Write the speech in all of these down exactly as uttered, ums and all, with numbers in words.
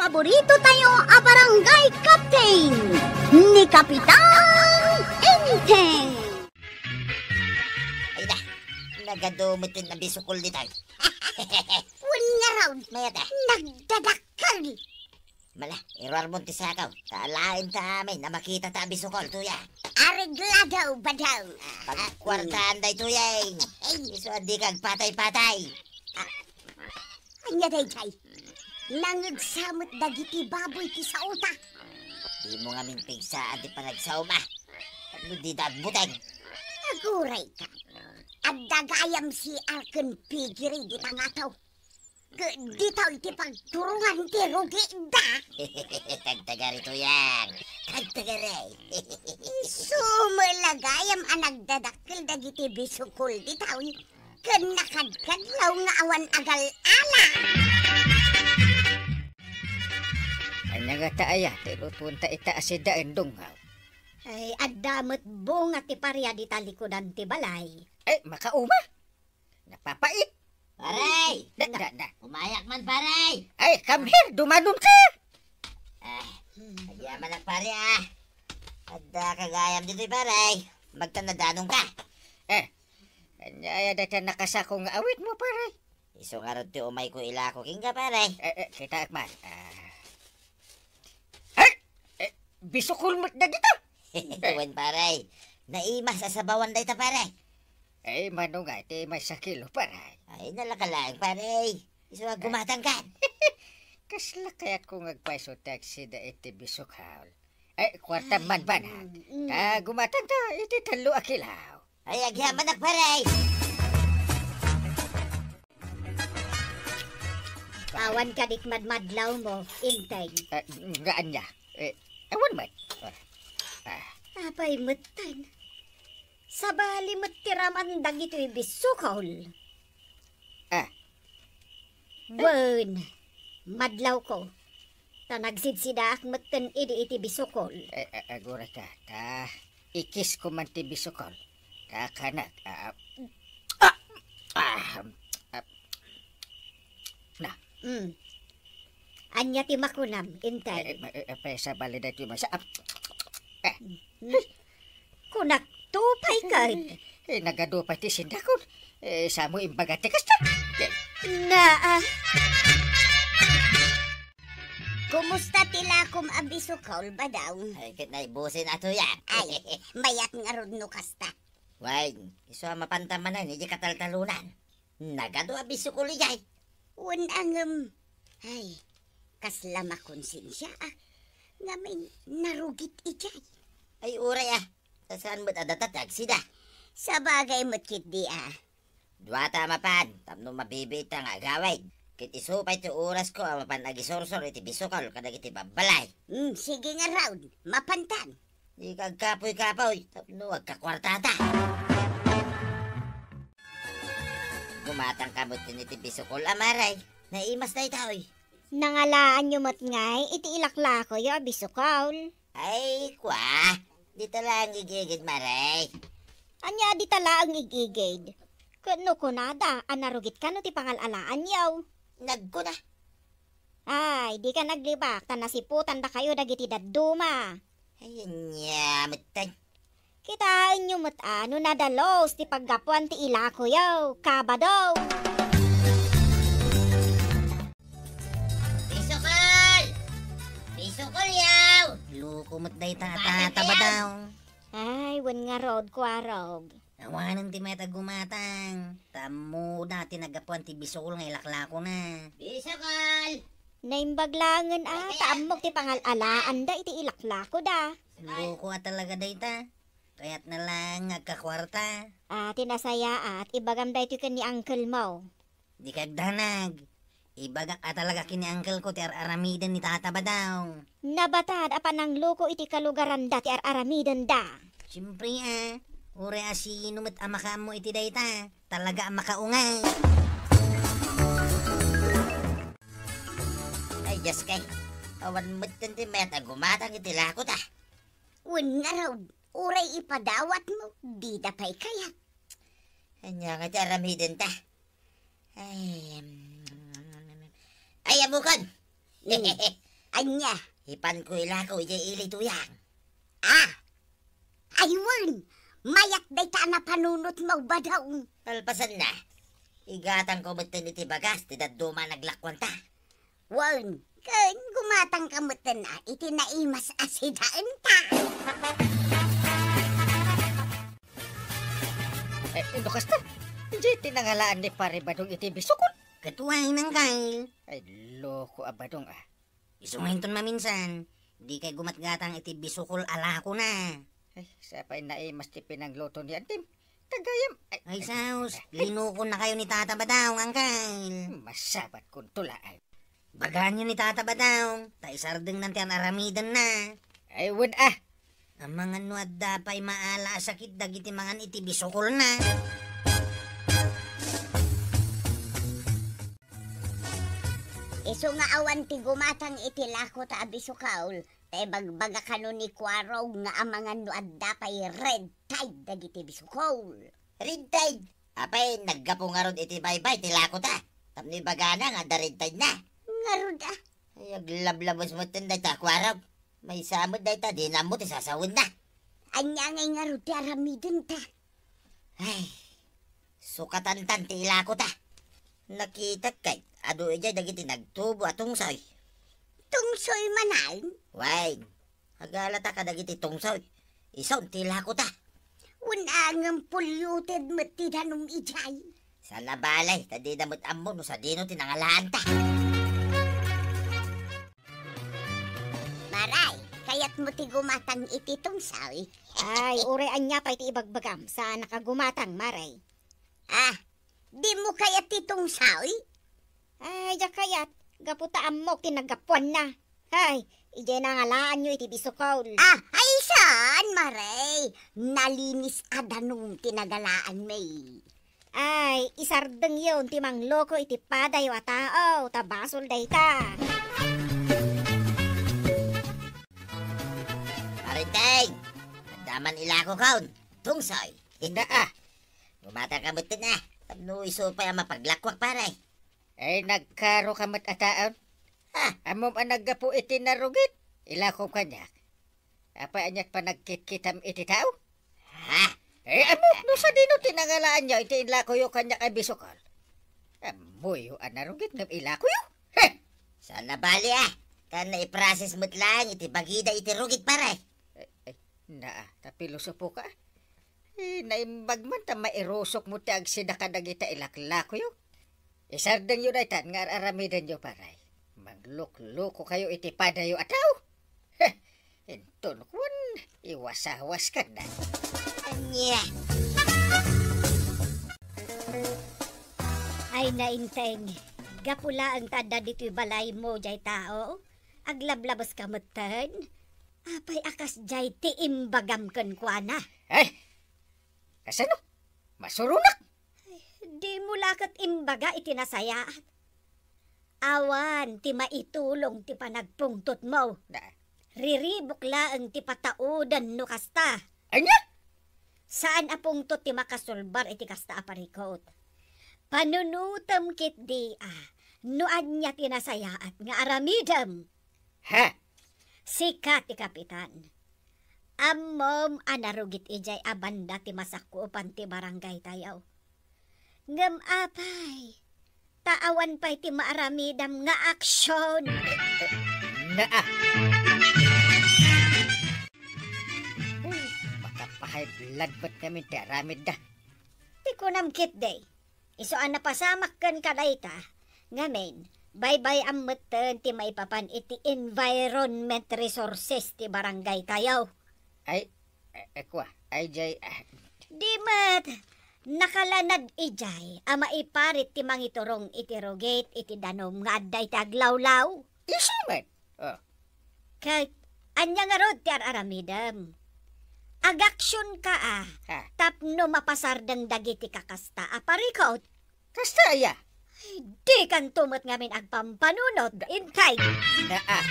Paborito tayo a barangay captain, ni Kapitan Enteng. Ay na, nagadu met ti nabisukol ditoy. Wen ngarud, mayat a. Nagdadakkel. Mala, iruar mo ti sakaw. Ta alaen ta amin a makita ta abisukol, tuya. Areglado, badaw. Pagkuartaan daytoy, eh. Ay. Isu a di kagpatay-patay. Ah, ania daytoy? Nangegsa met dagiti baboy ti saota. Di mo ngamin pigsaan ti panagsaom, a. Tapno dida agbuteng. Aguray ka. Adda gayam si Arken Pigiri di tangato. Ket ditoy ti pagturongan ti rugida. Tagtagari, tuyang. Tagtagari. Isu met la gayam a nagdadakkel dagiti bisukol ditoy. Ken nakadkadlaw nga awan agal-ala. Ania ngata aya ti lutuenta ita a sidaen, Dunggaw? Ay, adda met bunga ti paria dita likudan ti balay. Ay, makauma? Napapait. Pare! Da, da, da. Umayak man, pare! Ay, come here, dumanon ka! Ah, agyamanak, pare, ah. Adda ka gayam ditoy, pare. Magtanadanon ka. Eh, ania aya dayta nakasako nga awit mo, pare? Isu ngarud ti umayko ilako kenka, pare. Eh, eh, kitaek man. Ah. Ay! Eh, bisukol met dagita. Wen, pare. Naimas a sabawan dayta, pare. Ay, mano nga iti maysa kilo, pare? Ay, nalaka laeng, pare. Isu a gumatangkan. Kasla kayatko nga agpayso ti agsida iti bisukol. Ay, kuartam man banag. Mm, mm. Ta gumatangta iti tallo a kilo. Ay, agyamanak, pare. Awan kadi ti madmadlaw mo, Enteng. Ah, nga ania? Eh, awan met. Ah, ah. Apay metten? Sabali met ti raman dagitoy bisukol. Ah. Wen, madlawko. Ta nagsidsidaak metten idi iti bisukol. Eh, eh, aguray ka, ta ikisko man ti bisukol. Kakanak, ah, ah, ah, ah, na. Mm. Ania ti makunam, Enteng? Eh, eh, eh, eh, sabali daytoy maysa, ah, eh. Mm. Kunak, tupay ket. Eh, nagadu pay ti sindakon. Eh, samo imbaga ti kasta. Eh. Naa. Kumusta ti lakom a bisukol, badaw? Ay, ket naibusin a tuyak. Ay, mayat ngarud no kasta. Wen, isu a mapantan manen iti kataltalonan. Nagadu a bisukol idiay. Wen a ngem, ay, kasla makonsensia, a. Ngamin, narugit idiay. Ay, uray, a. Ta saan met a data ti agsida? Sabagay met ketdi, a. Duata a mapan, tapno mabibiitta nga agawid. Ket isu pay ti orasko a mapan agisursor iti bisukol kadagiti babbalay. Hmm, sige ngarud, mapantan. Dika agkapuy-kapuy, tapno agkakuartata. Gumatangka met iti bisukol, a, Mare. Naimas daytoy. Nangalaanyo met ngay iti ilaklakoyo a bisukol. Ay, kua, dita laeng ig-igid, Mare. Ania a dita laeng ig-igid? Ket no kunada a narugitka no ti pangal-alaanyo? Nagkuna. Ay, dika naglibak, ta nasiputandakayo dagiti dadduma. Ay, ania metten. Kitaenyo met a no nadalus ti paggapuan ti ilakoyo, kabado. Bisukol! Bisukol, yaw! Loko met dayta, Bakit, tata, yaw? Badaw. Ay, wen ngarud, kuarog. Awanen ti mayat a gumatang. Ta ammoda ti naggapuan ti bisukol nga ilaklakona. Bisukol! Naimbag laengen a, ta ammok ti pangal-alaanda iti ilaklakoda. Loko a talaga dayta. Kayatna laeng nga agkakuarta. A, ti nasayaat, ibagam daytoy ken ni uncle mo. Dika agdanag. Ibagak a talaga ken ni uncle ko ti ar-aramiden ni Tata Badaw. Nabatad a panangloko iti kalugaranda ti ar-aramidenda. Siempre a, uray a sino met a makaammo iti dayta, talaga a makaunga. Ay, Dios kay, awan metten ti mayat a gumatang iti lakota. Wen ngarud, uray ipadawatmo, dida pay kayat. Ania nga ti aramidenta? Ay, em, ay, ammokon! Mm. Ania? Ipanko ilako idiay ili, Tuyang. Ah! Ay wen! Mayat dayta a napanunotmo, Badong. Kalpasanna, igatangko metten iti bagas ti dadduma a naglakuanta. Wen, ken gumatangka metten a iti naimas a sidaenta. Eh, no kasta, diay ti nangalaan ni Pare Badong iti bisukol. Ket wen, Angkel. Ay, loko a Badong, ah. Isu nga inton maminsan, dikay gumatgatang iti bisukol a lakona. Ay, sa pay naimas ti pinangluto ni Antim. Tagayam. Ay, ay, saos, linukonnakayo ni Tata Badong, Angkel. Masabat kunto laeng. Bagaanyo ni Tata Badong, ta isardengnan ti ar-aramidenna. Ay, wen, ah. Amangan no adda pay maala a sakit dagiti mangan iti bisukolna. Isu nga awan ti gumatang iti lakota a bisukol, ta ibagbaga kano ni Kuarog nga amangan no adda pay red tide dagiti bisukol. Red tide? Apay, naggapu ngarud iti baybay ti lakota tapno ibagana nga adda red tide na. Ngarud, ah. Ay, aglablabos metten dayta, Kuarog. Maysa met dayta, dina ammo ti sasawenna. Ania ngay ngarud ti aramidenta? Ay, sukatantan ti ilakota. Nakitak kay adu idiay dagiti nagtubo a tungsoy. Tungsoy manen? Wen, agalata kadagiti tungsoy. Isu ti ilakota. Wen a ngem polluted met ti danum idiay. Saan a bale, ta dida met ammo no sadino ti nangalaanta. Maray, kayatmo ti gumatang iti tungsoy? Ay, uray ania pay ti ibagbagam, saannak a gumatang, Maray. Ah, dimo kayat ti tungsoy? Ay, diak kayat, gapu ta ammok ti naggapuanna. Ay, idiay nangalaanyo iti bisukol. Ah, ay saan, Maray? Nalinis a danum ti nagalaanmi. Ay, isardengyon ti mangloko iti padayo a tao, ta basol dayta. Parinteng, adda man ilakokon, tungsoy. Inda, ah. Gumatangka metten, ah. Tapno isu pay a mapaglakuak, pare. Ay, nagkaroka met a taon. Ah. Ammom a naggapu iti narugit, ilakom kaniak. Apay, aniat panagkitkitam iti tao? Ha? Eh, ammok no sadino ti nangalaanyo iti inlakoyo kaniak a bisukol? Ammoyo a narugit ngem ilakoyo? Heh! Saan a bali, ah. Ta naiprocess met laeng iti bagida iti rugit, pare. Eh, eh, naa, ta pilosopo ka. Eh, naimbag man ta mairusok mo ti agsida kadagita ilaklakoyo. Isardengyo daytan nga ar-aramidenyo, pare. Mangluklokokayo iti padayo a tao. Heh, inton kuan, iwasawas kada. Ania? Ay, Nainteng, gapu laeng ta adda ditoy balaymo diay tao, aglablabeska metten. Apay a kasdiay ti imbagam kenkuana? Ay, kasano? Masuronak? Ay, dimo la ket imbaga iti nasayaat. Awan ti maitulong ti panagpungtotmo. Na. Riribuk laeng ti patauden no kasta. Ania? Saan a pungtot ti makasolbar iti kasta a parikut. Panunotem ketdi a no ania ti nasayaat nga aramidem. Ha? Sika ti kapitan. Ammom a narugit idiay a banda ti masakupan ti barangaytayo. Ngem apay, ta awan pay ti maaramidam nga aksion. Naa. Uy, makapahay blood met ngamin ti aramidda. Ti kunam ketdi, isu a napasamak kenka dayta, ngamin, baybay-am metten ti maipapan iti environment resources ti barangaytayo. Ay, eh, eh, kua, ay, jay, ah. Di met, nakalanad idiay a maiparit ti mangiturong iti rugit iti danum nga adda iti aglawlaw. Isu met? Oh. Ket, ania ngarud ti ar-aramidem? Agaksionka a, ha, tapno mapasardeng dagiti kakasta a parikut. Kasta aya? Ay, dikanto met ngamin agpampanunot, intay. Naa.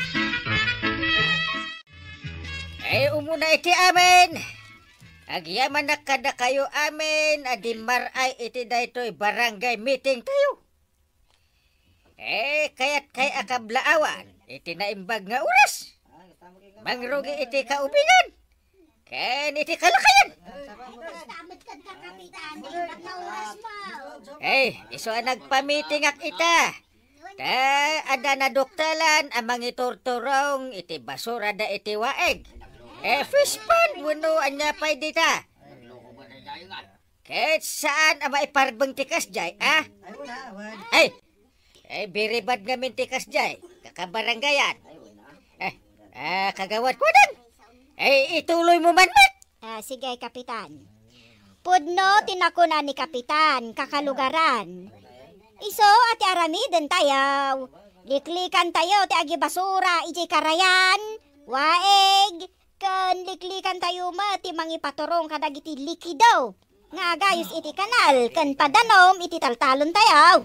Ay, umuna iti amin. Agyamanak kadakayo amin a dimmar-ay iti daytoy barangay meeting tayo. Eh, kayat kay a kablaawan, iti naimbag nga oras, mangrugi iti kaubingan ken iti kalakayan. Eh, isu a nagpamitingak ita. Ta adda naduktalan a mangiturturong iti basurada iti waeg. Eh, fish pond wenno ania pay dita. Ket saan a maiparbeng ti kasdiay, a? Ay, ay, biribad ngamin ti kasdiay, kakabarangayan. Eh, ah, Kagawad Kudang, ay, ituloy mo man met. Ah, sige, Kapitan. Pudno ti nakuna ni Kapitan, kakalugaran. Isu a ti aramiden tayo, liklikan tayo ti agibasura iti karayan, waeg, ken liklikan tayo met ti mangipaturong kadagiti likido nga agayus iti kanal ken padanom iti taltalon tayo.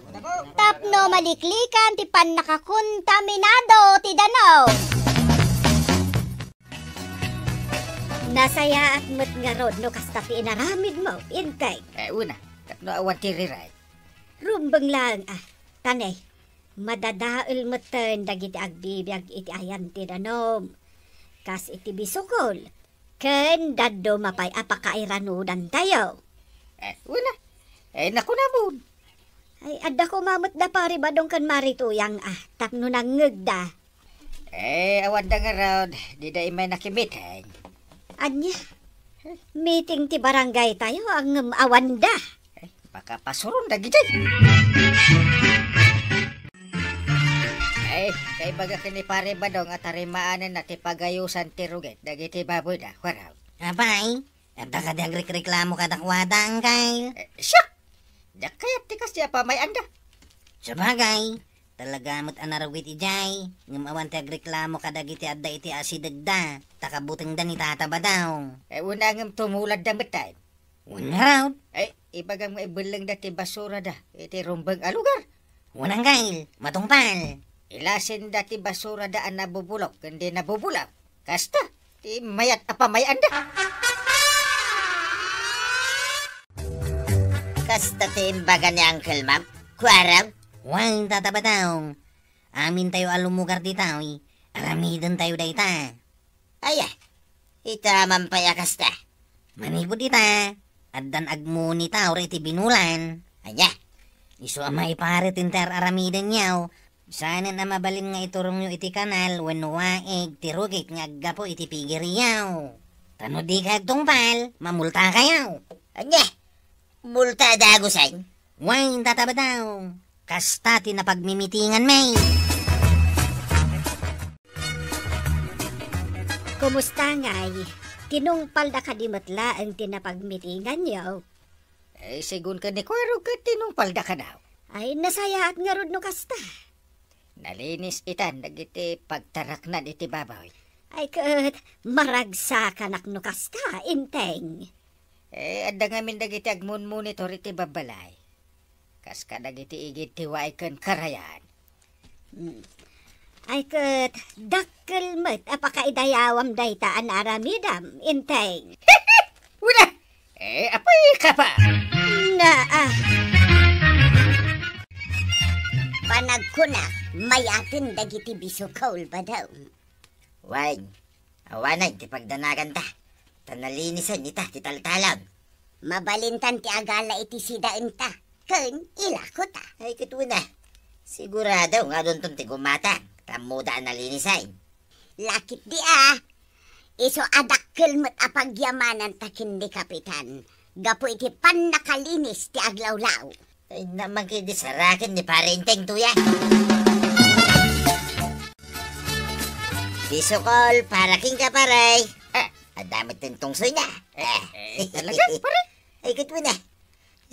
Tapno maliklikan ti pannakakontaminado ti danom. Nasayaat met ngarud no kasta ti inaramidmo, Inteng. Eh, una, tapno awan ti riray. Rumbeng laeng, a, ta ne, madadael metten dagiti agbibiag iti ayan ti danom, kas iti bisukol, ken dadduma pay a pakairanudantayo. Eh, una, eh, nakunamon. Ay, adda koma met da Pari Badong ken Mari Tuyang, a, tapno nangngegda. Eh, awanda ngarud, dida immay nakimiting. Ania? Meeting ti barangay tayo, ngem awanda. Eh, makapasuron dagiti. Eh, kaibaga ken ni Pare Badong a tarimaanenna ti pagayusan ti rugit dagiti baboyda, waraw. Apay, adda kadi agrikreklamo kadakuada, Angkel? Eh, siak! Diak kayat ti kasdi a pamay-anda. Sabagay, talaga met a narugit idiay, ngem awan ti agreklamo kadagiti adda iti asidegda, ta kabutengda ni Tata Badong. Eh, una ngem tumuladda metten. Wen ngarud? Eh, ibagam nga ibellengda ti basurada iti rumbeng a lugar. Wen, Angkel, matungpal. Ilasenda ti basurada a nabubulok ken di nabubulok. Kasta ti mayat a pamay-anda. Kasta ti imbaga ni Uncle Ma'am, kuaraw? Wen, Tata Badong. Amintayo a lumugar ditoy, aramidentayo dayta. Aya, ita man pay a kasta. Manipud ita, addan agmunitaw iti binulan. Aya, isu a maiparit ti ar-aramidenyo, saanen a mabalin nga iturongyo iti kanal wenno waeg ti rugit nga aggapu iti pigiriyo. Ta no dika agtungpal, mamultakayo. Ania? Multa a dagusen? Wen, Tata Badong. Kasta ti napagmimitinganmi. Kumusta ngay? Tinungpalda kadi met laeng ti napagmitinganyo? Eh, segun ken ni Kuarog ket tinungpalda kadaw. Ay, nasayaat ngarud no kasta. Nalinis itan dagiti pagtaraknan iti baboy. Ay ket, maragsakanak no kasta, Inteng. Eh, adda ngamin dagiti agmunmonitor iti babbalay. Kas kadagiti igid ti waeg ken karayan. Hmm. Ay ket, dakkel met a pakaidayawam dayta a naaramidam, Inteng. Wala! Eh, apay ka pa? Na, ah. Panagkunak, mayaten dagiti bisukol, Badong. Wen, awanen ti pagdanaganta, ta nalinisen ita ti taltalon. Mabalintan ti agala iti sidaenta, ken ilakota. Ay, ket wen a, sigurado nga adunton ti gumata, ta ammoda a nalinisen. Lakit di a, isu a dakkel met a pagyamananta ken ni Kapitan, gapu iti pannakalinis ti aglawlaw. Ay, naman kayo di sarakin ni Pare Inteng, tuya. Bisukol, para king ka, pare. Ah, adamit ng tungsoy na. Eh, eh, talaga, pare? Ay, ket wen a.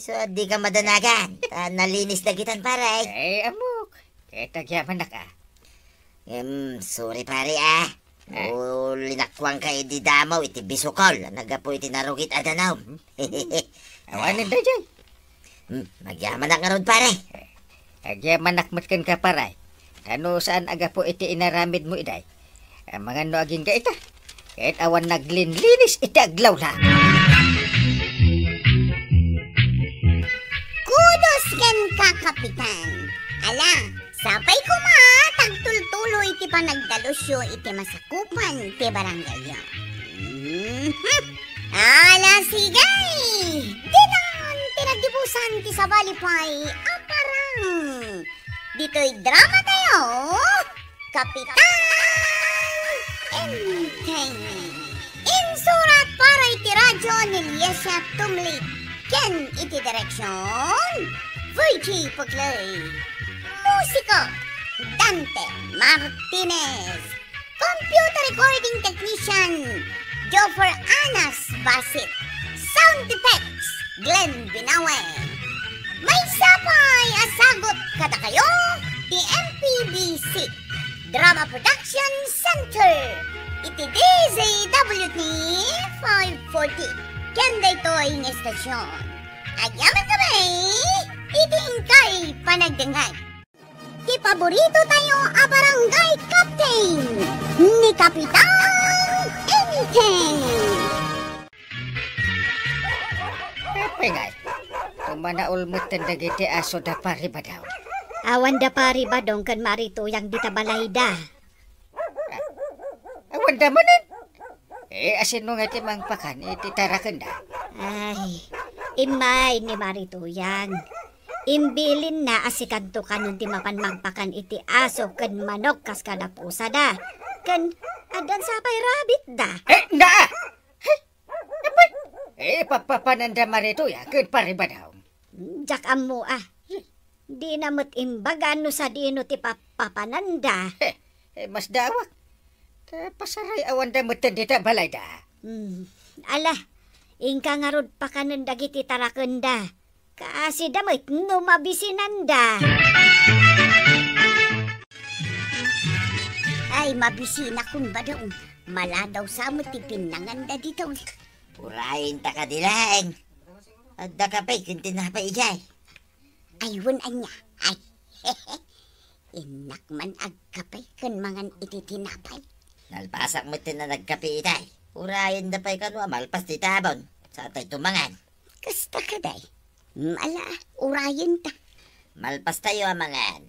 So, di ka madanagan. Ta, nalinis na kitan, pare. Eh, amok. Eh, tagyamanak, ah. Em, sorry, pare, ah. Eh. O, linakwang ka idi damaw iti bisukol. Nagapu iti narugit a danum. Awanen dayjay. Hmm, magyamanak ngarud, pare. Agyamanak met kenka, pare. Kano saan agapu iti inaramid mo iday? Amangan no agingga ita. Ket awan naglinlinis iti aglawla. Kudos kenka, Kapitan. Ala, Sapay koma, tagtultuloy ti panagdalusyo iti masakupan ti barangayyo. Mhm. Ala, sige! Ditan ti nagdibusan ti sabali pay a parang. Ditoy drama tayo, Kapitan Enteng. Insurat para iti radyo ni Liesia Tumlid ken iti direksyon, Virgie Puglay. Musiko, Dante Martinez. Computer recording technician, Joffer Anas Basit. Sound effects, Glenn Binawe. Maysa pay a sagut kadakayo ti M P B C Drama Production Center iti D Z W T five forty ken daytoy nga estasyon. Agyamankami iti inkay panagdengngeg. Ti paborito tayo a barangay captain, ni Kapitan Enteng. Apay ngay, tumanaol metten dagiti aso da Pari Badong. Awan da Pari Badong ken Mari Tuyang dita balayda. Awan da manen. Eh, asino nga ti mangpakan iti tarakenda? Ay, immay ni Mari Tuyang. Imbilinna a sikanto kanon ti mapan mangpakan iti aso ken manok kas kada pusada. Ken addan sa pay rabbit da. Eh, naa! Hey! Apay! Eh, papapananda Mari Tuyang ken Pari Badong. Diak ammo a. Dina met imbaga no sadino ti papapananda. He, eh, masdaawak. Ta pasaray awanda metten dita balayda. Hmm. Ala, inka ngarud pakanen dagiti tarakenda. Kaasida met no mabisinanda. Ay, mabisinakon, Badong. Maladaw sa met ti pinnanganda ditoy. Urayen ta kadi laeng. Adda kape ken tinapay idiay. Ay, wen ania. Ay, innak man agkape ken mangan iti tinapay. Nalpasak met ti nagkape itay. Urayenda pay kano a malpas ti tabon. Saan tayo mangan? Kasta kadi. Mala, urayenta. Malpas tayo a mangan.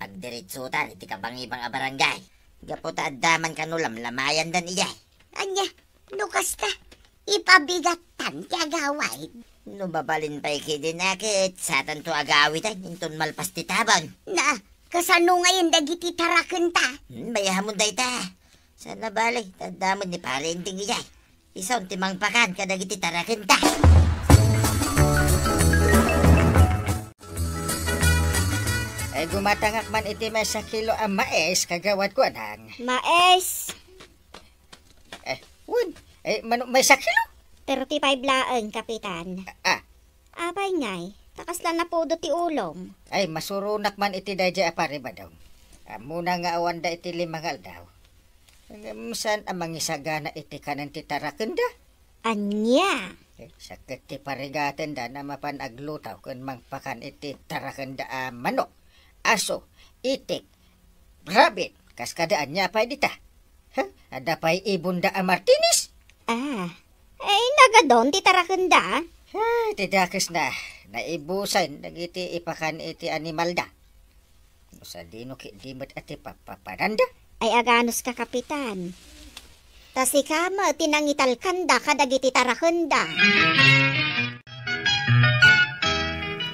Agdiritsutan iti kabangibang a barangay. Gapu ta adda man kano lamlamayandan idiay. Ania, no kasta, ipabigattan ti agawid. No mabalin pay kidin a ket satanto agawiden inton malpas ti tabon. Na, kasano ngayen dagiti tarakenta? Hmm, mayamon dayta. Sana bale, tadda met ni Pare Enteng idiay. Isu ti mangpakan kadagiti tarakenta. Ay, gumatangak man iti maysa kilo a mais, kagawad ko, anang. Mais? Eh, wen, eh, mano, maysa kilo? Thirty-five laeng, Kapitan. Ah. Apay ngay, ta kasla napudo ti ulom. Ay, masuronak man iti daydiay a Pare Badong. Ammona nga awanda iti lima nga aldaw. Ngem saan a mangisagana iti kanen ti tarakenda? Ania? Eh, sakit ti parigatenda na mapan aglutaw ken mangpakan iti tarakenda a manok, aso, itik, rabbit, kas kada ania pay dita. Huh? Adda pay ibonda a Martinez? Ah, eh, nagadon ti tarakenda? Ay, ti dakesna, naibusen dagiti ipakan iti animalda. No sadino ketdi met a ti papapananda? Ay, aganuska, Kapitan. Ta sika met ti nangitalkanda kadagiti tarakenda.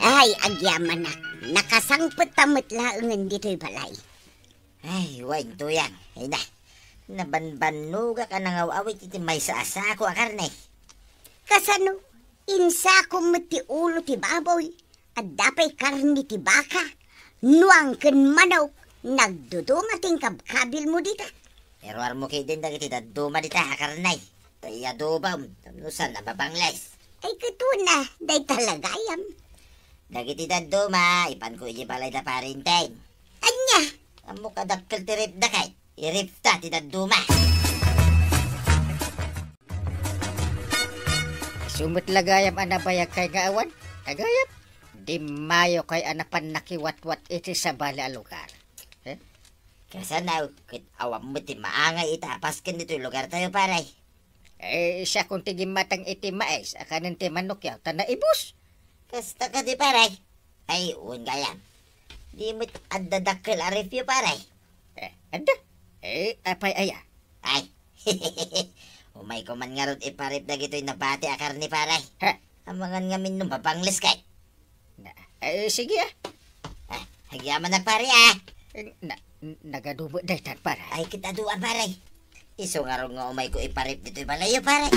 Ay, agyamanak. Nakasangpet ta met laengen ditoy balay. Ay, wen, Tuyang. Ay na. Nabanbannogak a nangaw-awit iti maysa a sako a karne. Kasano? Insakom met ti ulo ti baboy. Adda pay karne ti baka, nuang ken manok, nagduduma ti inkabkabilmo dita. Iruarmo ketdin dagiti dadduma dita a karne. Ta iadobam, tapno saan a mabangles. Ay, ket wen a, dayta la gayam. Dagiti dadduma, ipanko idiay balay da Pare Enteng. Ania? Ammok a dakkel ti ref da kay. Irifta ti dadduma. Isu met la gayam a nabayakkay nga awan, a gayam, dimmayokay a napan nakiwatwat iti sabali a lugar. Eh? Kasano, ket awan met ti maangay iti a pasken ditoy lugartayo, pare. Eh, siakon ti gimmatang iti mais a kanen ti manokyo, ta naibus. Kasta kadi, pare? Ay, wen gayam. Di met adda dakkel a ref-yo, pare. Eh, adda? Eh, apay aya? Ay. Umayko man ngarud iparip dagitoy nabati a karne, pare. Ha? Amangan ngamin no mabangles kay. Na, eh, sige, ah. Ah, agyamanak, pare, ah. Eh, na, nagadu met daytan, pare. Ay, ket adu a, pare. Isu ngarud nga umayko iparip ditoy balayyo, pare.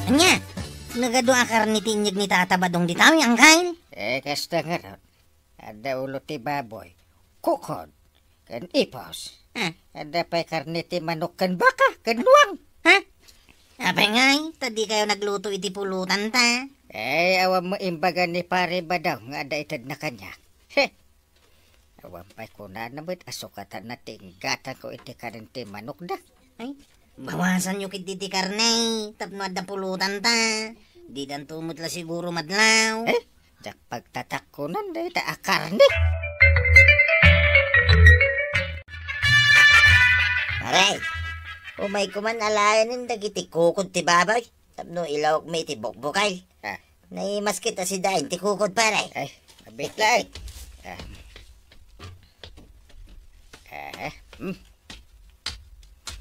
Ania? Nagadu a karne ti inyeg ni Tata Badong dita, Uncle? Eh, kasta ngarud. Adda ulo ti baboy, kukod, ken ipos. Ah. Adda pay karne ti manok ken baka ken nuang. Ha? Apay ngay, ta dikayo nagluto iti pulotanta? Eh, awan met imbaga ni Pare Badong nga adda itedna kaniak. He! Awan pay kunana met a sukatanna ti inggatangko iti kanen ti manokda. Ay, bawasanyo ketdi ti karne tapno adda pulotanta. Didanto met la siguro madlaw. Eh, diak pagtatakkonan dayta a karne. Pare, umayko man alaenan dagiti kukod ti baboy tapno ilawokmi iti bukbukal. Ah. Naimas ket a sidain ti kukod, pare. Ay, abit laeng. Ah. Ah, hmm.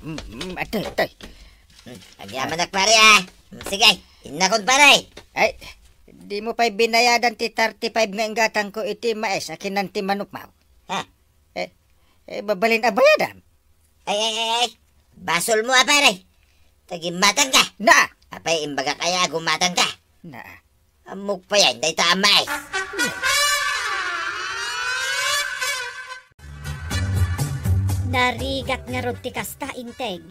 Hmm, hmm, atoy, atoy. Hmm, agyamanak, pare, ah. Hmm, sige, innakon, pare. Ay, dimo pay binayadan ti thirty-five nga inggatangko iti mais a kinan ti manokmo? Ha? Eh, eh, mabalin a bayadam. Ay, ay, ay, ay. Basolmo a, pare. Ta gimmatangka. Na! Apay, imbagak aya a gummatangka? Na. Ammok payen dayta a mais. Narigat ngarud ti kasta, Inteng.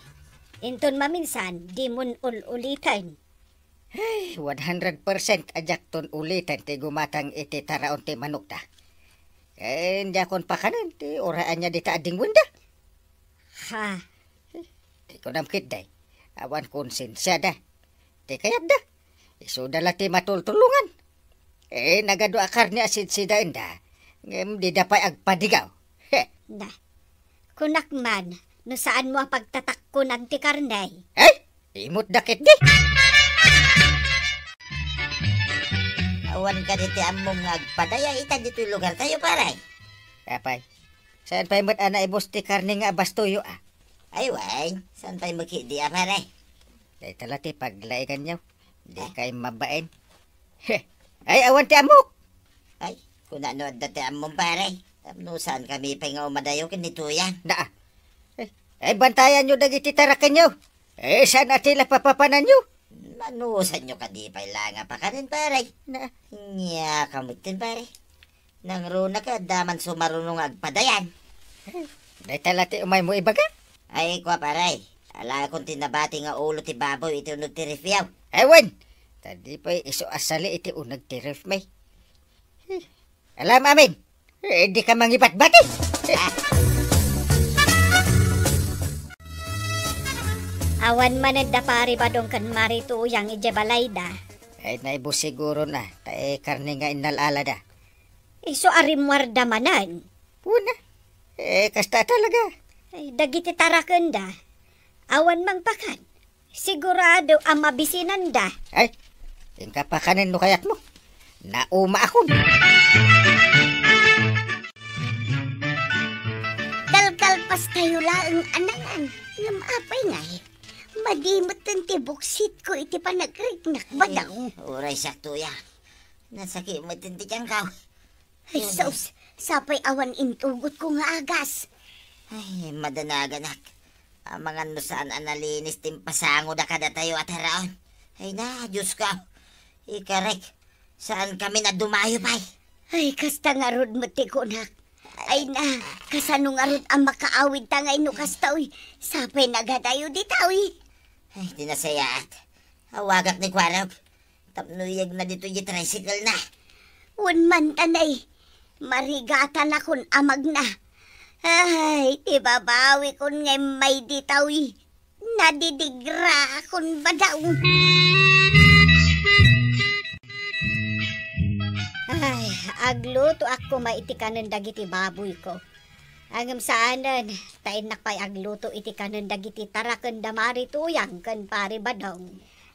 Inton maminsan, dimon ul-uliten. Ay, one hundred percent a diakton uliten ti gumatang iti taraon ti manokda. Ken diakon pakanen ti uray ania dita a dingwenda. Ha? Ti kunam ketdi, awan konsensiada. Ti kayatda, isuda la ti matultulongan. Eh, nagadu a karne a sidsidaenda, ngem dida pay agpadigaw. He! Na, kunak man, no saanmo a pagtatakkonan ti karne. Eh? Imutda ketdi. Awan kadi ti ammom nga agpadaya ita ditoy lugartayo, pare? Apay, saan pay met a naibus ti karne nga abastoyo, a? Ay, wen, saan pay met ketdi a, pare? Dayta la ti paglainganyo. Dikay mabain. He! Ay, awan ti ammok! Ay, kunano adda ti ammom, pare? Tapno saankami pay nga umadayo ken ni Tuyang. Naa. Eh, eh, bantayanyo dagiti tarakenyo. Eh, saan a ti la papapananyo? Manusanyo kadi pay la nga pakanen, pare. Naa. Nia ka metten, pare. Nangruna ket adda man sumaruno nga agpadayan. Eh, dayta la ti umaymo ibaga? Ay, kua, pare. Alaekon ti nabati nga ulo ti baboy iti uneg ti refyo. Ay, wen! Ta di pay isu a sali iti uneg ti refmi. Eh, alam amin. Eh, dika mangibatbati. Ah. Awan manen da Pari Badong ken Mari Tuyang idiay balayda. Ay, naibus siguro na, ta, eh, karne nga innal-alada. Isu a rimmuarda manen. Una, eh, kasta talaga. Ay, dagiti tarakenda, awan mangpakan. Sigurado a mabisinanda. Ay, inka pakanen no kayatmo. Naumaakon. Kalkalpastayo laeng a nangan. Ngem apay ngay? Madi metten ti buksitko iti panagriknak, Badong. Ay, uray sakto ya. Nasaki metten ti tiangko. Ay, sus, sapay awan intugotko nga agas. Ay, madanaganak. Amangan no saan a nalinis ti impasangoda kadatayo a taraon. Ay na, Diosko. Ikarek, saankami a dumayo pay. Ay, kasta ngarud met ti kunak. Ay na, kasano ngarud a makaawidta ngay no kasta, uy? Sapay nagadayo dita, uy. Ay, ti nasayaat. Awagak ni Kuarog. Tapno iyegna ditoy diay tricycle na. Wen man, tanay, marigatanakon a magna. Ay, ti babawikon nga immay dita, uy. Nadidigraakon, Badong. Ay, aglutoak koma iti kanen dagiti baboyko. Ngem saanen, ta innak pay agluto iti kanen dagiti tarakenda Mari Tuyang ken Pari Badong.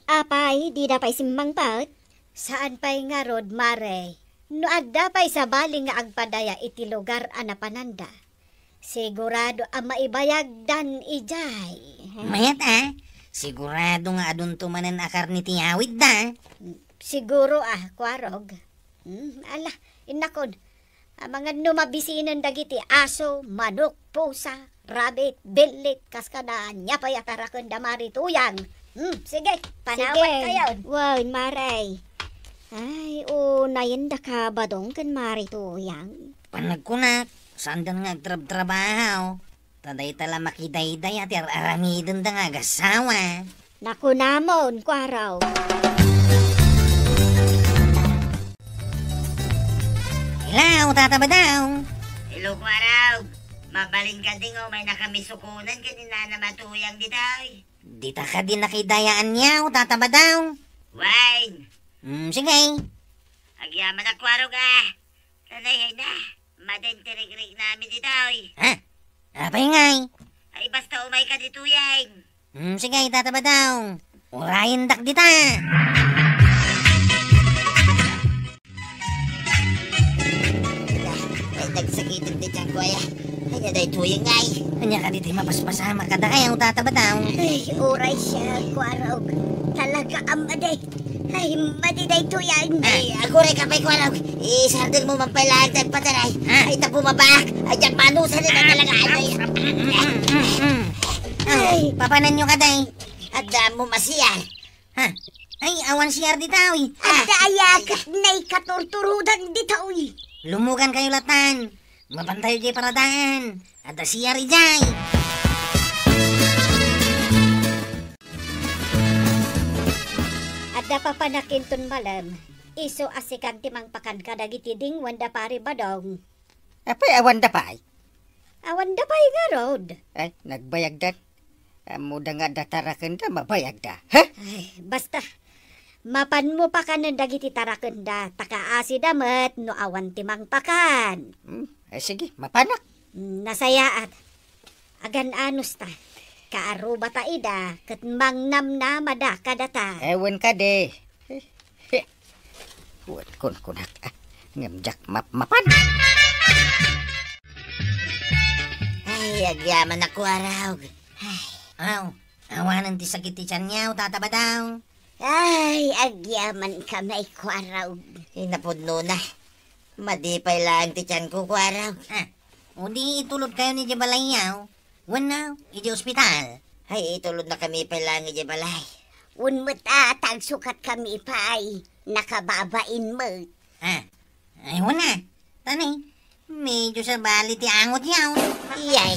Apay, dida pay simmangpet? Saan pay ngarud, Mare, no adda pay sabali nga agpadaya iti lugar a napananda, sigurado a maibayagdan idiay. Mayat a, sigurado nga adunto manen a karne ti awidda. Siguro a, Kuarog. Hmm, ala, innakon. Amangan no mabisinen dagiti aso, manok, pusa, rabbit, billit, kas kada ania pay a tarakenda, Mare Tuyang. Hmm, sige, panawan kayon. Wen, Mare. Ay, unayen daka Badong ken Mare Tuyang. Panagkunak, saandan nga agtrabtrabaho. Ta dayta la makidaydaya ti ar-aramidenda nga agassawa. Nakunamon, Kuarog. Hello, Tata Badong. Hello, Kuarog. Mabalin kadi nga umaynakami sukonan ken ni Nana Matuyang ditoy? Dita kadi nakidayaan niya, Tata Badong? Wen. Hmm, sige. Agyamanak, Kuarog a. Tanay, ay na. Maden ti rikriknami ditoy. Ha? Apay ngay? Ay, basta umayka ditoy, ay. Hmm, sige, Tata Badong. Urayendak dita. Ay, nagsakitek ti tiyan ko, ay. Ay, na daytoy, ay. Ania kadi ti mapaspasamak kadakayo, Tata Badong? Ay, uray siak, Kuarog. Talaga a madi. Ay, madi daytoy, ay. Ay, aguray ka pay, Kuarog. Isardeng mo man pay laeng ti agpataray. Ah. Ay, ta bumabaak. Ay, diak manusan na talaga, ay. Mm, mm, mm, mm. Ay. Papananyo kadi? Adda mo masiar. Ha? Ay, awan siar ditoy. Adda aya ket naikaturturodan ditoy. Lumugan kayo latan. Mapantayo jay paradaan. Adda siar idiay. Adda papanakinton malem. Isu a sikan ti mangpakan kadagiti dingwen da Pari Badong. Apay, awan da pay? Awan da pay ngarud. Ay, nagbayagdan. Ammoda nga adda tarakenda, mabayagda. Ha? Ay, basta. Mapanmo pakanen dagiti tarakenda, ta kaasida met no awan ti mangpakan. Hmm, ay, sige, mapanak. Hmm, nasayaat. Agan-anos ta. Kaarrubata ida, ket mangnamnamada kadata. Ewen kadi. Wen kunkunak, ah, ngem diak mapmapan. Ay, agyamanak, Kuarog. Ay. Aw, awanen ti sakit ti tianyo, Tata Badong. Ay, agyamanka met, Kuarog. Ay, napudnona. Madi pay laeng ti tianko, Kuarog. Ah, o di itulod kayo ni di balayyo. Wenno, idiay ospital. Ay, itulodnakami pay laeng idiay balay. Wen met a, ta agsukatkami pay. Nakababain met. Ah, ay, wenno. Tani, medyo sabali ti angotyo. Iyay.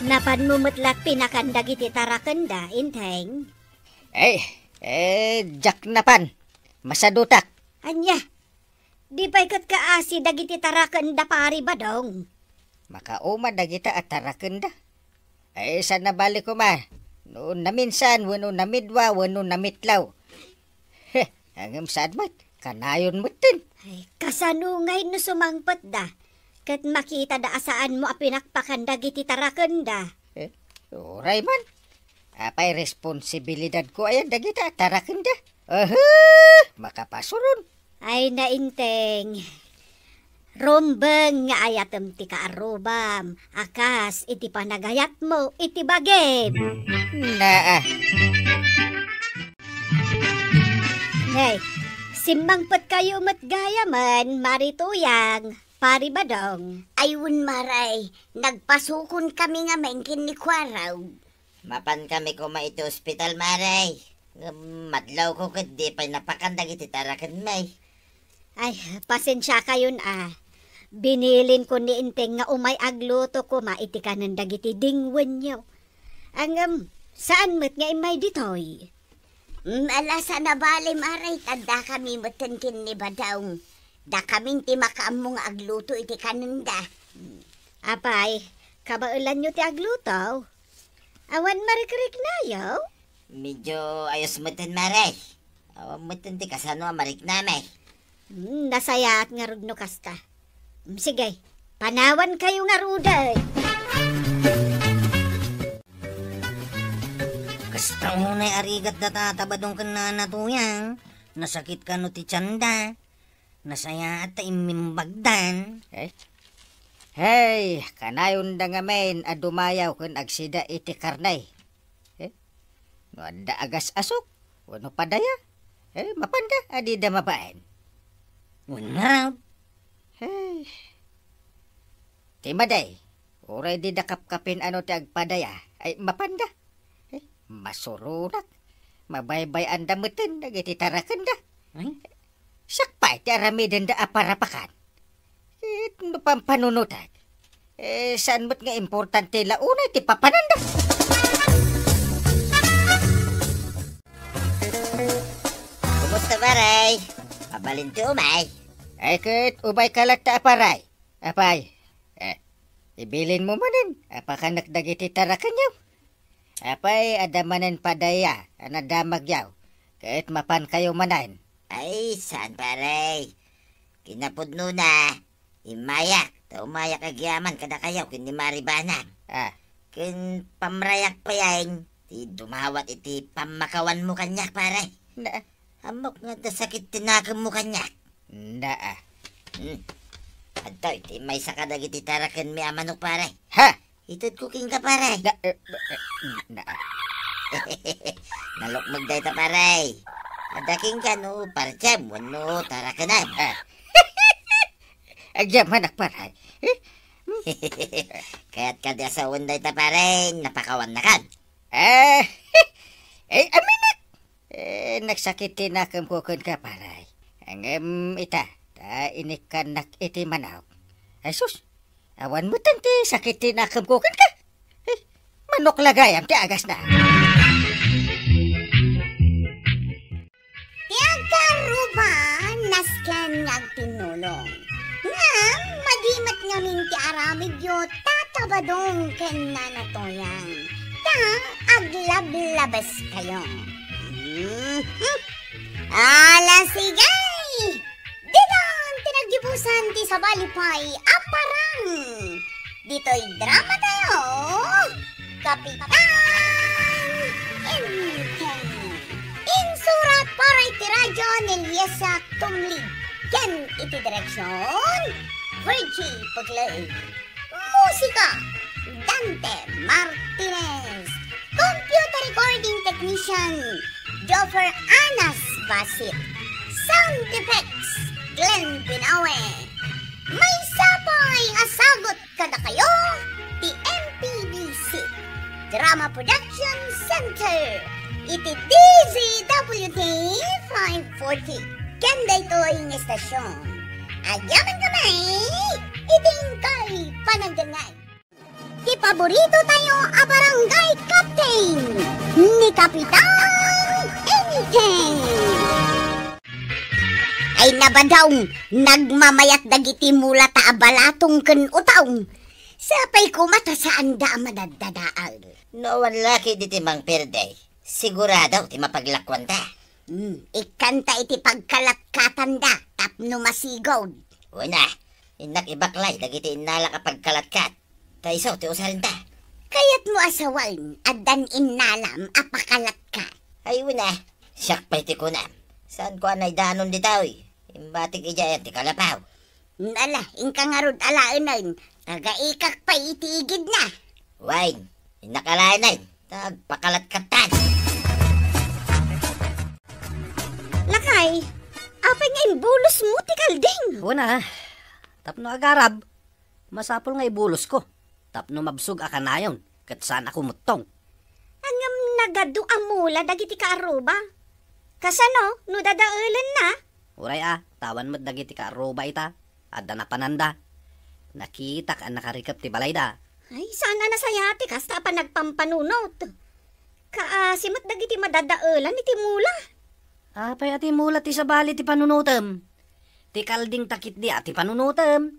Napanmo met la pinakan dagiti tarakenda, Inteng? Eh, eh, diak napan. Masadutak. Ania? Di pay ket kaasi dagiti tarakenda, Pari Badong. Makauma dagita a tarakenda. Ay, saan a bali koma no naminsan wenno namidua wenno namitlaw. He, ngem saan met, kanayon metten. Ay, kasano ngay no sumangpetda ket makitada a saanmo a pinakpakan dagiti tarakenda? Eh, uray man. Apay responsibilidadko aya dagita a tarakenda? Aha! Makapasuron. Ay, nainteng. Rumbeng nga ayatem ti kaarrubam, a kas iti panagayatmo iti bagim. Naa. Hey, simmangpetkayo met gayamen, Mari Tuyang, Pari Badong. Ay, wen, Mare, nagpasukonkami ngamin ken ni Kuarog. Mapankami koma iti ospital, Mare. Ngem madlawko ket di pay napakan dagiti tarakenmi. Ay, pasensiakayon a. Binilinko ni Inteng nga umay agluto koma iti kanen dagiti dingwenyo. Ngem, saan met nga immay ditoy? Mm, ala, saan a bali, Mare, ta dakami metten ken ni Badong. Dakamin ti makaammo nga agluto iti kanenda. Apay, kabaelanyo ti agluto? Awan marikriknayo? Medyo ayos metten, Mare. Awan metten ti kasano a mariknami. Hmm, nasayaat ngarud no kasta. Hmm, sige, panawankayo ngaruden. Kas Basta unay a rigat da Tata Badong ken Nana Toyang. Nasakit kano ti tienda. Nasayaat ta immimbagdan. Eh? Hey, kanayonda ngamin a dumayaw ken agsida iti karne. Eh? No adda agas-asok, wenno padaya, eh, mapanda a dida mabaen. Wen ngarud. Hey. Ti madi, uray dida kapkapin ano ti agpadaya, ay mapanda. Eh, masuronak. Mabaybay-anda meten dagiti tarakenda. Ay? Siak pay ti aramidenda a parapakan. Ket no pampanunotak, eh, saan met nga importante la unay ti papananda. Kumusta, pare? Mabalin ti umay? Ay, ket umayka latta, pare. Apay, eh, ibilin mo manen a pakanak dagiti tarakenyo. Apay, adda manen padaya a nadamagyo, ket mapankayo manen. Ay, saan, pare. Kinapudnona, immayak, ta umayak agyaman kadakayo ken ni Mari Banang. Ah. Ken pamrayak payen, ti dumawat iti pammakawanmo kaniak, pare. Na? Ammok nga adda sakit ti nakemmo kaniak. Na, ah. Hmm. Adtoy ti maysa kadagiti tarakenmi a manok, pare. Ha? Itedko kenka, pare. Na, eh, eh, na, ah. Nalukmeg dayta, pare. Adda kenka no partsem wenno tarakenem. Ah. Agyamanak, pare. Eh? Kayat kadi a sawen dayta, pare, napakawannakan. Eh, eh, aminak. Eh, nagsakit ti nakemko kenka, pare. Ngem ita, ta inikkannak iti manok. Ay sus, awan metten ti sakit ti nakemko kenka. Eh, manok la gayam ti agasna. Ti agkarruba, nasken nga agtinnulong. Ngem madi met ngamin ti aramidyo, Tata Badong ken Nana Toyang, ta aglablabeskayo. Mhm. Ala, sige! Ditan ti naggibusan ti sabali pay a parang. Ditoy drama tayo, Kapitan Enteng. Insurat para iti radyo ni Liesa Tumlig. Ken iti direksyon, Virgie Puglay. Musika, Dante Martinez. Computer recording technician, Joffer Anas Basit. Sound effects, Glenn Binawe. Maysa pay a sagut kadakayo ti M P B C Drama Production Center iti D Z W T five forty. Ken daytoy nga estasyon, agyamankami iti inkay panagdengngeg. Ti paborito tayo a barangay captain, ni Kapitan Enteng. Ay, nabadaw, nagmamayat dagiti mula ta a balatong ken utong. Sapay koma ta saanda a madaddadael. No awan la ketdi ti mangperde, sigurado ti mapaglakuanta. Hmm, ikkanta iti pagkalatkatanda tapno masigud. Una, innak ibaklay dagiti innalak a pagkalatkat. Ta isu ti usarenta. Kayatmo a sawen, addan innalam a pakalatkat. Ay, una, siak pay ti kunam. Saanko a naidanon ditoy? Imbatik idiay ti kalapaw. Ala, inka ngarud alaenen, tagaikak pay iti igidna. Wen, innak alaenen, ta agpakalatkattan. Lakay, apay nga imbulosmo ti kalding? Wen a, tapno agarab, masapul nga ibulosko. Tapno mabsog a kanayon, ket saan a kumuttong. Ngem nagadu a mula dagiti kaarruba. Kasano no dadaelenna? Uray a, ta awan met dagiti kaarruba ita, adda napananda. Nakitak a nakarikep ti balayda. Ay, saan a nasayaat ti kasta a panagpampanunot. Kaasi met dagiti madadaelan iti mula. Apay a ti mula ti sabali ti panunotem? Ti kalding ta ketdi a ti panunotem.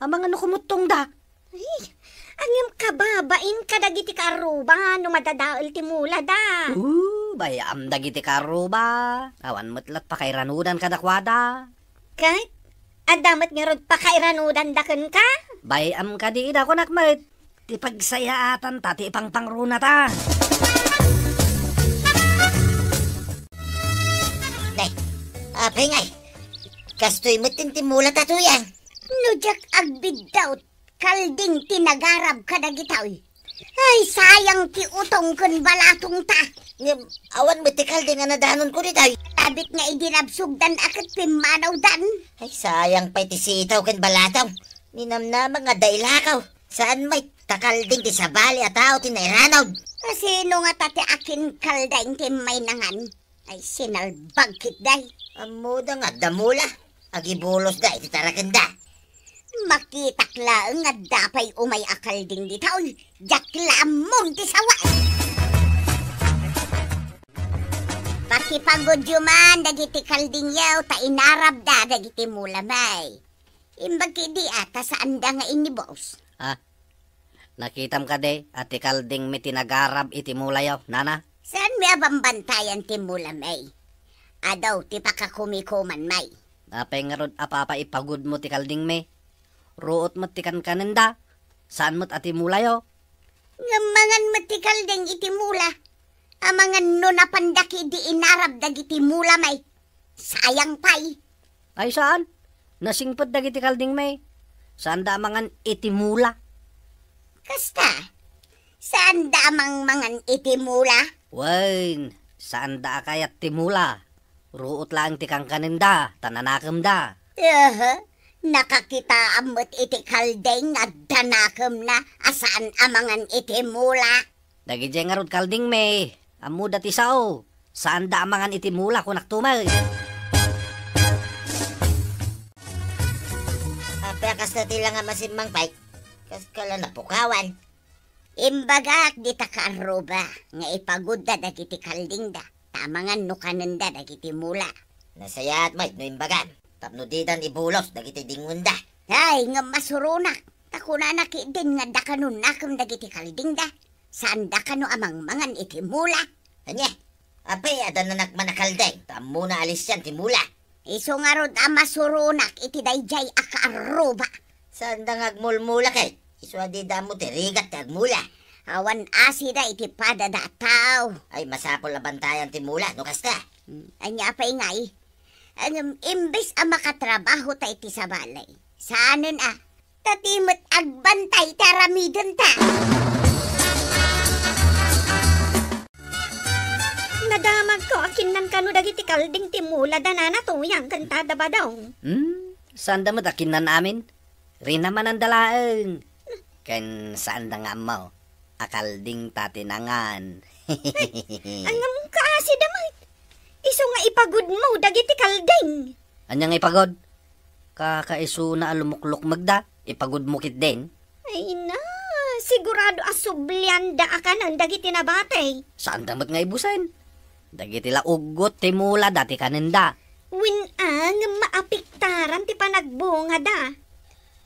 Amangan no kumuttongda. Ay, ngem kababain kadagiti kaarruba no madadael ti mulada. Uh, bay-am dagiti kaarruba. Awan met lat pakairanudan kadakuada. Ket adda met ngarud pakairanudanda kenka? Bay-am kadi ida, kunak met. Ti pagsayaatanta ti ipangpangrunata. Apay ngay, kastoy met ti timmulata, Tuyang. No diak agbiddawt, Kalding ti nagarab kadagitoy. Ay, sayang ti utong ken balatongta. Ngem, awan met ti kalding a nadanonko ditoy. Labit nga idi nabsogdan a ket pimmanawdan. Ay, sayang pay ti sitaw ken balatong. Ninamnama nga adda ilakaw. Saan met ta kalding ti sabali a tao ti nairanud. Kasino ngata ti akin kalding ti immay nangan? Ay, sinalbag ketdi. Ammoda nga adda mula. Agibulosda iti tarakenda. Makitak laeng nga adda pay umay a kalding ditoy. Diak la ammon ti sawen. Pakipagudyo man dagiti kaldingyo ta inarabda dagiti mula, may. Imbag ketdi a ta saanda nga inibus. Ah, nakitam kadi a ti kaldingmi ti nagarab iti mulayo, nana? Saanmi a bambantayan ti mula, may. Adu ti pakakumikuman, may. Apay ngarud a papa ipagudmo ti kaldingmi? Ruot met ti kankanenda. Saan met a ti mulayo? Ngem mangan met ti kalding iti mula. Amangan no napanda ketdi inarab dagiti mula, may. Sayang pay. Ay, saan? Nasingpet dagiti kaldingmi. Saanda a mangan iti mula. Kasta, saanda a mangmangan iti mula? Wen, saanda a kayat ti mula. Ruot laeng ti kankanenda, ta nanakemda. Aha, nakakitaam met iti kalding nga adda nakemna a saan a mangan iti mula. Dagidiay ngarud kaldingmi, ammoda ti sao. Saanda a mangan iti mula, kunakto met. Apay a kasta ti la nga masimmang pay? Kas ka la napukawan. Imbagak dita kaarruba nga ipagudda dagiti kaldingda, ta amangan no kanenda dagiti mula. Nasayaat met no imbagam, tapno didan ibulos dagiti dingngenda. Ay, ngem masuronak, ta kunana ketdin nga adda kano nakem dagiti kaldingda. Saanda kano a mangmangan iti mula? Ania? Apay, adda nanakman a kalding, ta ammona a lisian ti mula. Isu ngarud a masuronak iti daydiay a kaarruba. Saanda nga agmulmula ket? Isu a dida ammo ti rigat ti agmula. Awan asida iti padada a tao. Ay, masapul a bantayan ti mula, no kasta. Hmm, ania pay ngay? Ngem, imbes a makatrabaho ta iti sabali, saanen a, ta ti met agbantay ti aramidenta. Nadamagko a kinnan kano dagiti kalding ti mula da Nana Tuyang ken Tata Badong. Hmm, saanda met a kinnan amin? Rinamananda laeng. Ken saanda nga ammo a kalding ta ti nangan. Ay, ngem kaasida met. Isu nga ipagudmo dagiti kalding. Ania nga ipagud? Kakaisuna a lumuklukmegda, ipagudmo ketdin. Ay na, sigurado a sublianda a kanen dagiti nabati. Saanda met nga ibusen. Dagiti la uggot ti mula da ti kanenda. Wen a, ngem maapektaran ti panagbungada.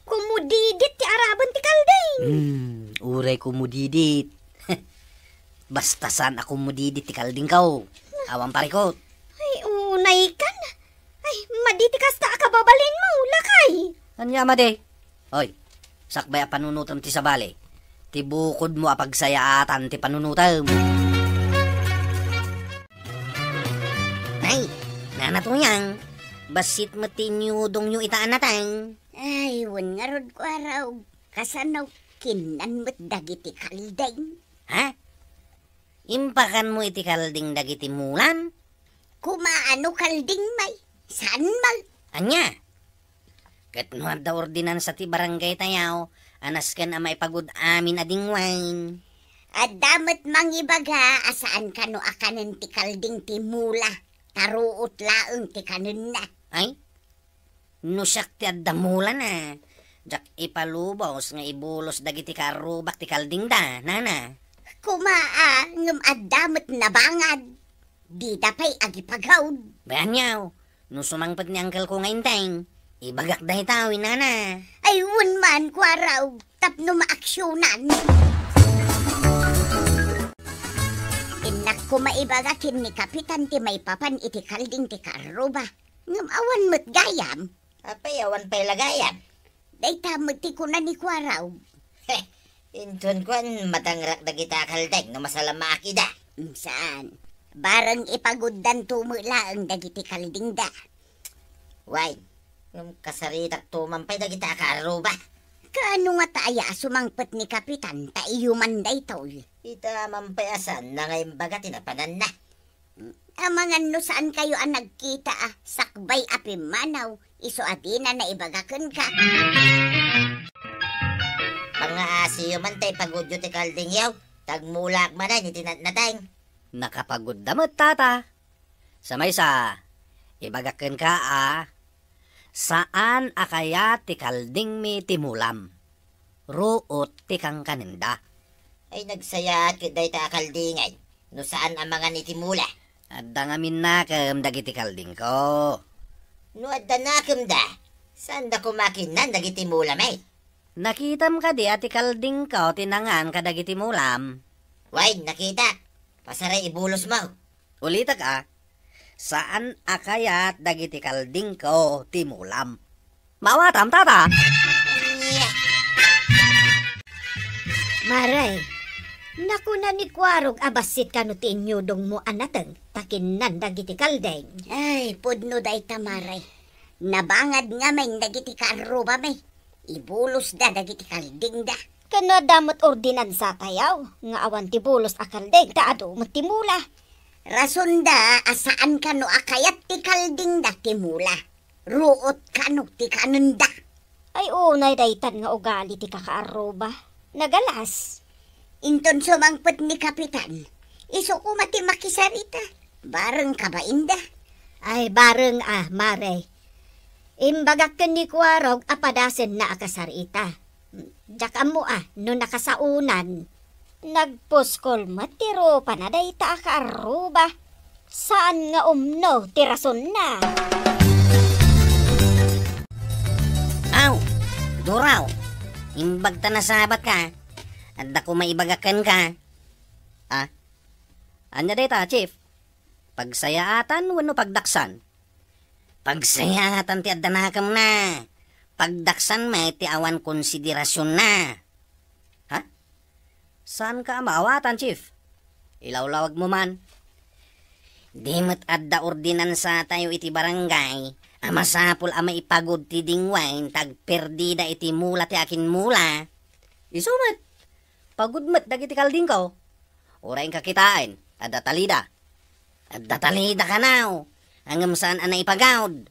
Kumudidit ti araben ti kalding. Hmm, uray kumudidit. Basta saan a kumudidit ti kaldingko. Awan parikut. Ay, unay kan. Ay, madi ti kasta a kababalinmo, lakay. Ania madi? Oy, sakbay a panunotem ti sabali, ti bukodmo a pagsayaatan ti panunotem. Nay, Nana Tuyang, bassit met ti inyudongyo ita a nateng. Ay, wen ngarud, Kuarog, kasano kinnan met dagiti kalding? Ha? Impakanmo iti kalding dagiti mulam? Kumaano kalding, may? Saan, may? Ania? Ket no adda ordinansa ti barangay tayo, a nasken a maipagud amin a dingwain. Adda met mangibaga a saan kano a kanen ti kalding ti mula, ta ruot laeng ti kanenna. Ay? No siak ti adda mulana, diak ipalubos nga ibulos dagiti kaarrubak ti kaldingda, nana. Kuma a, ngem adda met nabangad. Dida pay agipagaud. Bay, aniaw, no sumangpet ni angkelko nga inteng, ibagak dayta, wen nana. Ay, wen man, Kuarog, tapno maaksionan. Innak koma ibaga ken ni Kapitan ti maipapan iti kalding ti kaarruba. Ngem awan met gayam. Apay, awan pay la gayam? Dayta met ti kuna ni Kuarog. Heh, inton kuan, madangrak dagita a kalding no masalamaak ida. Mm, saan? Bareng ipaguddanto met laeng dagiti kaldingda. Wen, ngem kasaritakto man pay dagita a kaarruba. Kaano ngata aya a sumangpet ni Kapitan ta iyo man daytoy? Ita man pay a saanna nga imbaga ti napananna. Amangan no saankayo a nagkita a sakbay a pimmanaw, isu a dina naibaga kenka. Pangngaasiyo man ta ipagudyo ti kaldingyo, ta agmulaak manen iti natnateng. Nakapagudda met, tata. Sa maysa, ibaga kenka a saan a kayat ti kaldingmi ti mulam. Ruot ti kankanenda. Ay, nagsayaat ket dayta a kaldingay, no saan a mangan iti mula. Adda ngamin nakem dagiti kaldingko. No adda nakemda, saanda koma kinnan dagiti mulami. Nakitam kadi a ti kaldingko ti nangan kadagiti mulam? Wen, nakitak. Pasaray ibulosmo. Ulitek a, saan a kayat dagiti kaldingko ti mulam. Maawatam, tata? Mare, nakuna ni Kuarog a bassit kano ti inyudongmo a nateng ta kinnan dagiti kalding. Ay, pudno dayta, mare. Nabangad ngamin dagiti kaarrubami. Ibulosda dagiti kaldingda. Ken no adda met ordinansatayo nga awan ti bulos a kalding ta adu met ti mula. Rasonda a saan kano a kayat ti kaldingda ti mula. Ruot kano ti kanenda. Ay, unay daytan nga ugali ti kakaarruba. Nagalas. Inton sumangpet ni Kapitan, isu koma ti makisarita. Bareng kabainda. Ay, bareng a, mare. Imbagak ken ni Kuarog a padasenna a kasarita. Diak ammo a no nakasaonan. Nagpuskol met ti rupana dayta a kaarruba. Saan nga umno ti rasonna. Aw, Duraw, imbag ta nasabat ka. Adda koma ibaga kenka. Ah, ania dayta, Chief? Pagsayaatan wenno pagdaksan? Pagsayaatan ti adda nakemna. Pagdaksan met ti awan konsiderasonna. Ha? Saanka a maawatan, Chief? Ilawlawagmo man. Di met adda ordinansatayo iti barangay a masapul a maipagud ti dingwain ta agperdida iti mula ti akinmula. Isu met, pagud met dagiti kaldingko. Uray inka kitaen, adda talida. Adda talida kanaw, ngem saan a naipagud.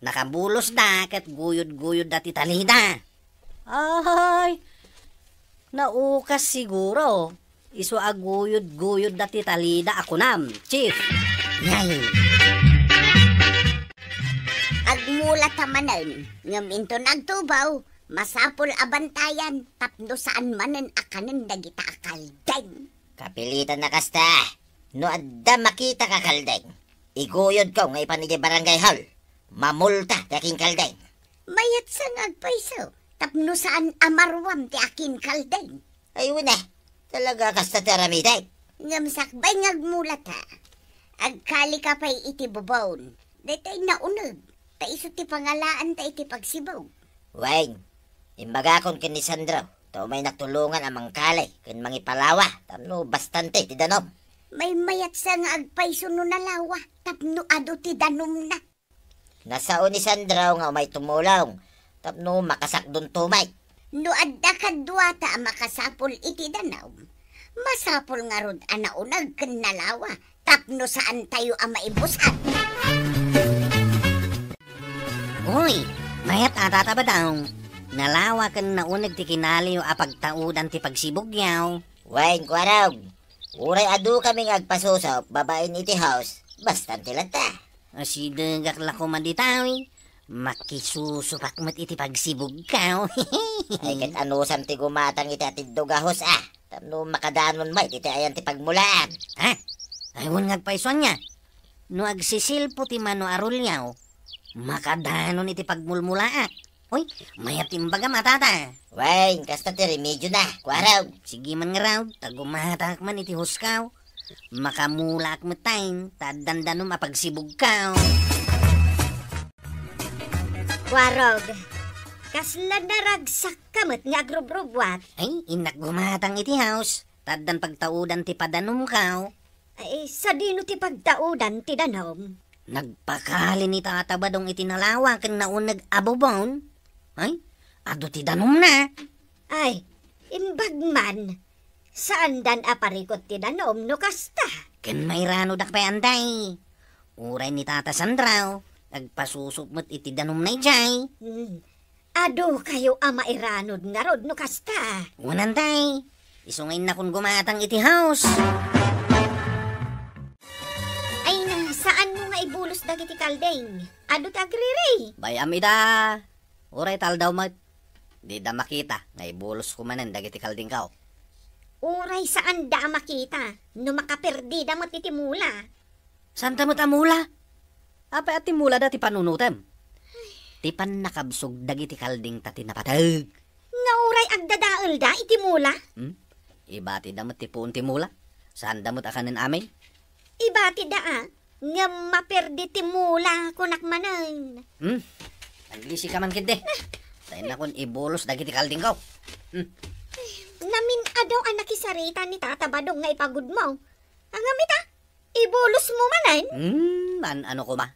Nakabulosda ket guyod-guyodda ti talida. Ay, naukas siguro. Isu a guyod-guyodda ti talida a kunam, Chief. Yay! Agmulata manen, ngem inton agtubaw, masapul a bantayan tapno saan manen a kanen dagita a kalding. Kapilitan a kasta. No adda makitaka kalding, iguyodko nga ipan idiay barangay hall. Mamulta ti akinkalding. Mayatsa nga agpayso tapno saan a maruam ti akinkalding. Ay, wen a, talaga kasta ti aramidek. Ngem sakbay nga agmulata, agkalika pay iti bubon. Daytoy nauneg, ta isu ti pangalaanta iti pagsibug. Wen, imbagakon ken ni Sandro, ta umaynak tulongan a mangkali ken mangipalawa tapno bastante ti danum. Maymayatsa nga agpayso no nalawa tapno adu ti danumna. Nasao ni Sandro nga umay tumulong tapno makasakdunto met. No adda kaduata a makasapul iti danum, masapul ngarud a nauneg ken nalawa tapno saantayo a maibusat. Uy, mayat a, Tata Badong. Nalawa ken nauneg ti kinaliyo a pagtaudan ti pagsibugyo. Wen, Kuarog, uray adukami nga agpasusup babaen iti host, bastante latta. Asidegak la koma ditawi. Makisusupak met iti pagsibugko. Ay, ket anusam ti gumatang iti atiddog a host a. Tapno makadanon met iti ayan ti pagmulaan. Ha? Ay, wen nga agpayso ania. No agsisilpo ti mano a ruliaw, makadanon iti pagmulmulaak. Uy, mayat ti imbagam a, Tata. Wen, kasta ti remedyona, Kuarog. Sige man ngarud, ta gumatak man iti host ko. Makamulaak met tayen, ta addan danum a pagsibugko. Kuarog, kasla naragsakka met nga agrubrubbuat. Ay, innak gumatang iti host, ta addan pagtaudan ti padanumko. Ay, sadino ti pagtaudan ti danum? Nagpakali ni Tata Badong iti nalawa ken nauneg a bubon. Ay, adu ti danumna. Ay, imbag man. Saandan a parikut ti danum no kasta. Ken mairanodak pay, Antay. Uray ni Tata Sandro, nagpasusup met iti danumna idiay. Hmm. Adu kayo a mairanod ngarud no kasta. Wen, Antay. Isu nga innakon gumatang iti house. Ay na, saanmo nga ibulos dagiti kalding? Adu ti agriri. Bay-am ida. Uray taldaw met. Dida makita nga ibulosko manen dagiti kaldingko. Uray saanda a makita no makaperdida met iti mula. Saanda met a mula? Apay a ti mulada ti panunotem? Ti pannakabsog dagiti kaldingta ti napateg. Nga uray agdadaelda iti mula? Hmm? Ibatida met ti puon ti mula. Saanda met a kanen amin. Ibatida a, ngem maperdi ti mula, kunak manen. Hmm? Aglisika man ketdi. Ta innakon ibulos dagiti kaldingko. Hmm. Namin-adaw a nakisarita ni Tata Badong nga ipagudmo. Ngem ita, ibulosmo manen? Hmm, an-ano koma?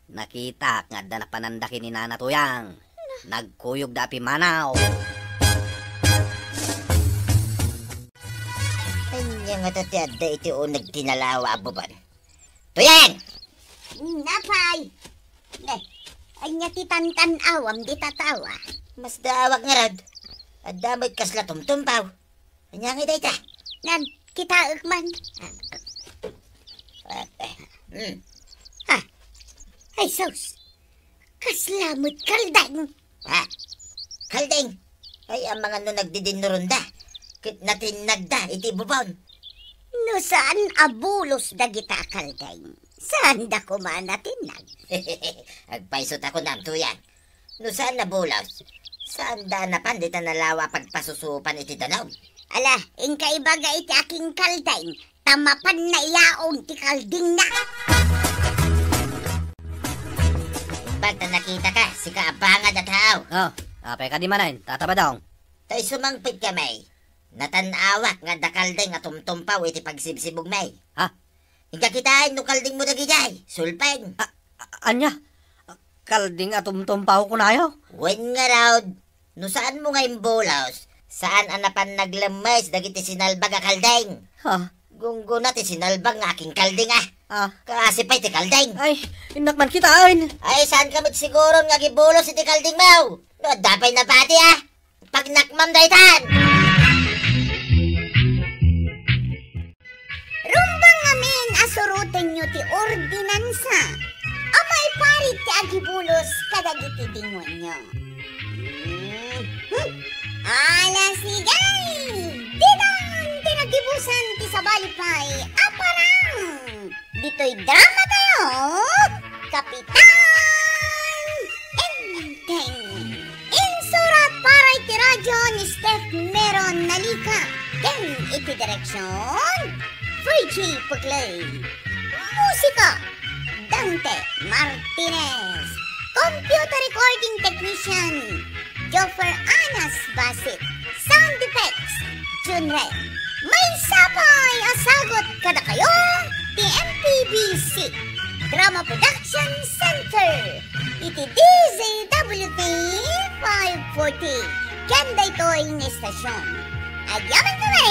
Nakitak nga adda napananda ken ni Nana Tuyang. Nagkuyogda a pimmanaw. Ania ngata ti adda iti uneg ti nalawa a bubon? Tuyang! Apay! Ne, ania ti tantan-awam dita tawa? Masdaawak ngarud. Adda met kasla tumtumpaw. Ania ngay dayta? Nan, kitaek man. Ah, eh, hmm. Ha? Ay, sus! Kasla met kalding! Ha? Kalding? Ay, amangan no nagdidinnuronda. Ket natinnagda iti bubon. No saan a bulos dagita a kalding, saanda koma natinnag. Agpayso ta kunam, Tuyang. No saan nabulos, saanda a napan dita nalawa a pagpasusupan iti danum. Ala, inka ibaga iti akingkalding, ta mapanna iyaon ti kaldingna. Imbag ta nakitaka, sika a bangad a tao. Oh, apay kadi manen, Tata Badong? Ta isu mangpetkami, natan-awak nga adda kalding a tumtumpaw iti pagsibsibugmi. Ha? Inka kitaen no kaldingmo dagidiay, sulpeng. A-, a-, ania? Kalding a tumtumpaw kunayo? Wen ngarud, no saanmo nga imbulos, saan a napan naglemmes dagiti sinalbag a kalding. Ha? Gunggona ti sinalbag nga akingkalding, a. Ah. Kaasi pay ti kalding. Ay, innak man kitaen. Ay, saanka met siguron nga agibulos iti kaldingmo? No adda pay nabati, a. Pagnakmam daytan! Rumbeng ngamin a surotenyo ti ordinansa a maiparit ti agibulos kadagiti dingonyo. Hmm. Ala, sige! Ditan ti nagibusan ti sabali pay a parang! Ditoy drama tayo, Kapitan Enteng. Insurat para iti radyo ni Steph Meron Nalica. Ken iti direksyon, Frenchy Puclay. Musika, Dante Martinez. Computer recording technician, Joffer Anas Basit. Sound effects, Jun Ray. Maysa pay a sagut kadakayo ti M P B C Drama Production Center iti D Z W T five forty ken daytoy nga istasyon. Agyaman kami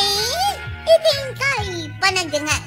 iti inkay panagdengngeg.